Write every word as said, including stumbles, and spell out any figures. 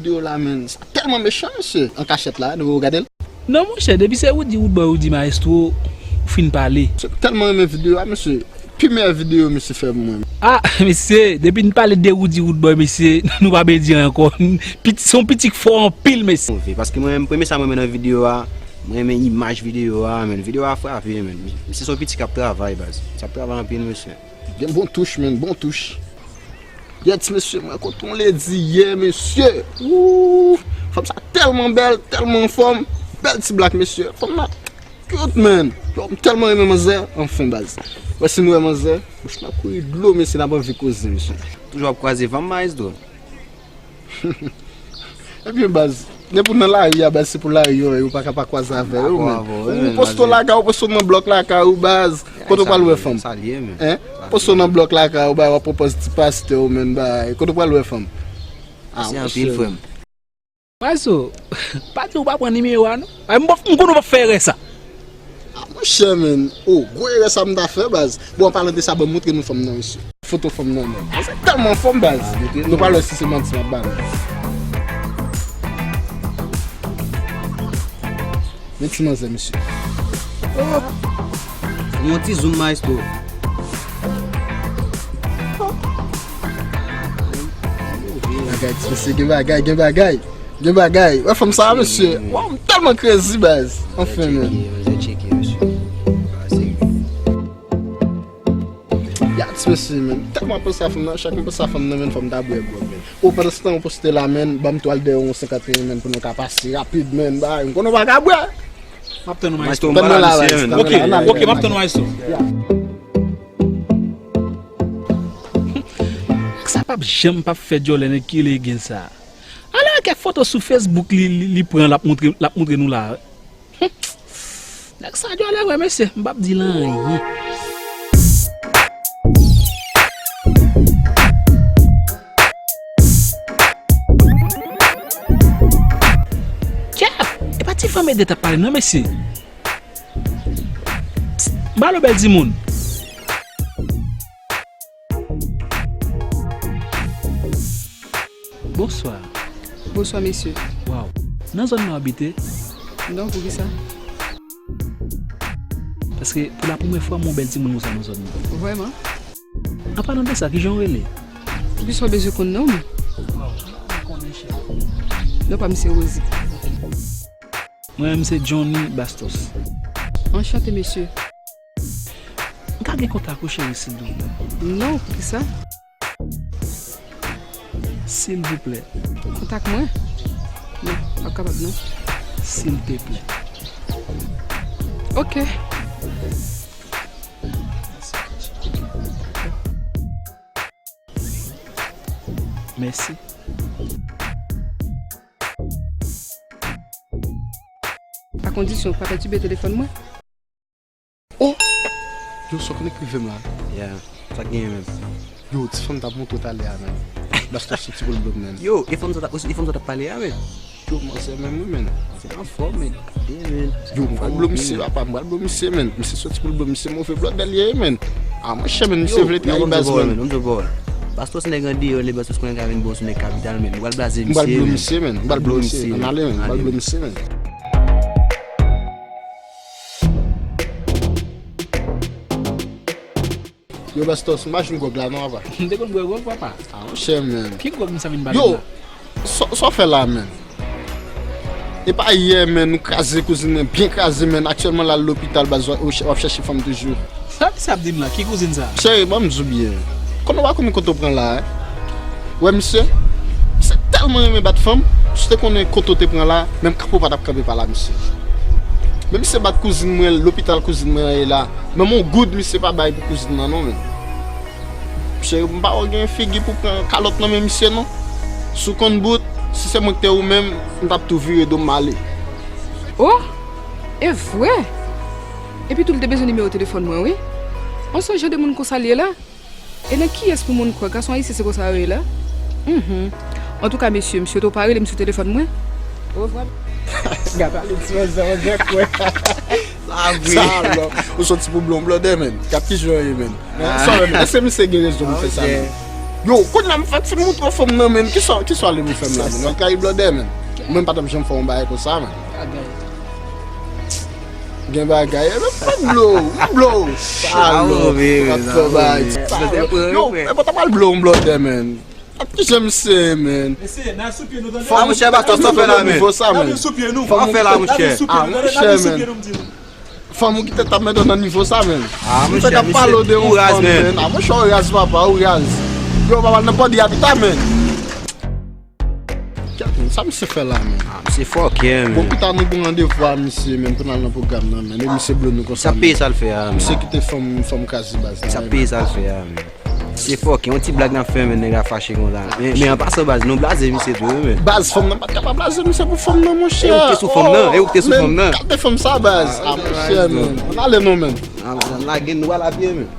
Videyo la, menn, sa tèlman mechan, mesye. An kachèt la, nou gade l. Non, monchè, depi se Roody, Roodboy, Roody Maestro, ou fin pale. Mesye, m tèlman renmen videyo a, mesye. Pi meyè videyo misye fè pou mwen. Ah, mesye, depi n pale de Roody, Roodboy, mesye, nou pa bezwen di anyen ankò. Piti, se yon piti k fò anpil, mesye. Move, paske mwen menm, premye sa mwen renmen nan videyo a, mwen renmen imaj videyo a, menn. Videyo a frape, menn. Misye se yon piti k ap travay, baz. Misye ap travay anpil, mesye. Gen bon touch, menn, bon touch. Yè ti mesye, mwen kote yon lady yè, mesye. Wouw! Fanm sa tèlman bèl, tèlman anfòm. Bèl ti black, mesye. Fanm nan cute, man. Yo, m tèlman renmen manzè. Anfen, baz. Wè, si nou wè manzè, bouch nan kouri dlo, mesye, n ap anvi koze, mesye. Toujou ap kwaze fanm, Maestro. Ebyen, baz, depi w nan lari a, baz, se pou lari yo, yo pa ka pa kwaze avè yo, man. Ou poste w lakay ou, poste w nan blòk lakay ou, baz. Kote w pral wè fanm? Hein? Poste w nan blòk lakay ou, bay, w ap pran pòz ti pastè ou, man, bay. Kote w pral wè fanm? Ah, mesye. Maestro, pa di ou pa pran nimewo a, non. Ay, m p ap, m konnen w p ap fè erè sa. Ah, monchè, man. Oh, gwo erè sa m ta fè, baz. Bon, an palan de sa, ban m montre nou fanm nan, mesye. Foto fanm nan, man. Ah, se tèlman anfòm, baz. Nou pral wè si se manti m ap ba nou. Men ti manzè, mesye. Oh! Yon ti zoom, Maestro. Bagay, ti mesye, gen bagay, gen bagay. Gen bagay. Wè fanm sa a, mesye. Waw, m tèlman crazy, baz. Anfen, man. Manzè tcheke, mesye. Ah, serye. Ya, ti mesye, man. Tèlman panse a fanm nan, chak mwen panse a fanm nan, man, fò m ta bwè gwòg, man. O, pandan se tan, ou poste la, man, ban m twal dèyè yon senkant et un, man, pou nou ka pase rapid, man. Bay, m konnen w pa ka bwè. M ap tann ou, Maestro. Tann mwen la, baz. Tann mwen la. Ok, ok, m ap tann ou, Maestro. Ya. Nèg sa p ap janm p ap fè djòlè nèg ki rele Egens sa. Ala kèk foto sou Facebook li, li, li pran, l ap montre, l ap montre nou la. Humm. Nèg sa djòlè vre, mesye. M p ap di l anyen. Kè! E pa ti fanm Ede t ap pale non, mesye. Psst, m pale w bèl timoun. Bonswa. Bonswa, mesye. Waw. Nan zòn nan w abite? Non, poukisa? Paske pou la premyè fwa, m wè yon bèl timoun konsa nan zòn nan. Vrèman? An palan de sa, kijan w rele? Poukisa w bezwen konn non m? Waw, m konnen, cheri. Non pa m se Rosie. Mwen menm se Johnny Bastos. Anchante, mesye. M ka gen kontak ou, cheri, silvouplè? Non, poukisa? Silvouplè. Kontak mwen? Non, p ap kapab, non. Silteplè. Ok. Mèsi. A kondisyon, pa pètibe telefòn mwen. Oh! Yo, sa w konn k rive m la? Yeah, sa k genyen menm? Yo, ti fanm t ap montre w talè a, menm. Bastos sou ti boul blonn, menm. Yo, e fanm sa t ap, e fanm sa t ap pale a, menm? Yo, manzè menm, wi, menm. Manzè anfòm, menm. Gade, menm. Yo, m pral blo misye, papa, m pral blo misye, menm. Misye soti pou l blo misye, move blòdè l ye, menm. Ah, monchè, menm, misye vle trayi baz, menm. Bastos nèg andeyò, le Bastos konnen ka vin bon sou nèg kapital, menm. M pral blaze misye, menm. M pral blo misye, menm. M pral blo misye, ann ale, menm. M pral blo misye, menm. Yo, Bastos, m pa jwenn gwòg la non, papa. M te konn bwè gwòg, papa. Ah, monchè, menm. Ki gwòg misye vin ba nou la? Yo, sa, sa w fè la, menm? E pa yè, menm, nou kraze kouzin mwen, byen kraze, menm. Aktyèlman, l al lopital, baz, w, w ap chèche fanm toujou. Sa misye ap di m la? Ki kouzin sa? Cheri, ban m di w byen. Konnen w pa konnen kote w pran la, en? Wè misye, misye tèlman renmen bat fanm, si w te konnen kote w te pran la, menm kanpe w pa t ap kanpe pa la, misye. Men misye bat kouzin mwen, lopital kouzin mwen an ye la. Menm yon goud misye pa bay pou kouzin nan non, menm. Cheri, m pa wè w gen figi pou pran kalòt nan men misye non. Si w konn bout, si se mwen ki te ou menm, m t ap tou vire do m ale. Oh! E vre? Epi tou l te bezwen nimewo telefòn mwen, wi. On se jan de moun konsa l ye la? E nan kiyès pou moun kwè? Gason ayisyen se konsa yo ye la? Mhm. Antouka, mesye, m swete w pa rele m sou telefòn mwen. Orevoir. Gad ale ti manzè, manzè kwè. Sa vre. Sa alò. Ou soti pou blon blòdè, menm. Gad kijan w ye, menm. Hein? Sa w menm? Èske misye gen rezon pou fè sa, menm? Yo, kounye a m fèk fin moutre w fanm nan, menn. Kisa, kisa w ale pou fè m la, menn? W ap trayi blòdè, menn. Mwen, m pa t ap janm fè yon bagay konsa, menn. Gen bagay, e, menn, pa blow, m blow. Salòp, w ap fè bagay. Yo, e pa t ap al blow yon blòdè, menn. Ap ki jan m se, menn. A, monchè, pa fè sa w fè la, menn. Sa w fè la, monchè. A, monchè, menn. Fanm ou kite tap mete w nan nivo sa, menn. M fèk ap pale w de yon fanm, menn. A, monchè, ou raz, papa, ou raz. Yo, papa, nan pòdi a pita, menn. Kèt, menn, sa misye fè la, menn? A, misye fòkè, menn. Bon, pita nou gen randevou a misye, menn, pou n al nan pwogram nan, menn. E misye blow nou konsa, menn. Sa peye sa l fè a, menn. Misye kite fanm, fanm kraze baz la. Sa peye sa l fè a, menn. Se fòkè, yon ti blag n ap fè, menn, nèg la fache konsa. Men, men an pasan, baz, nou blaze misye tou, wi, menn. Baz, fanm nan pa t ka pa blaze misye pou fanm nan, monchè. E ou k te sou fanm nan, e ou k te sou fanm nan. Kalte fanm sa, baz. A, monchè, menn. Ann ale non, menn. Ann lage n, nou al a pye, menn.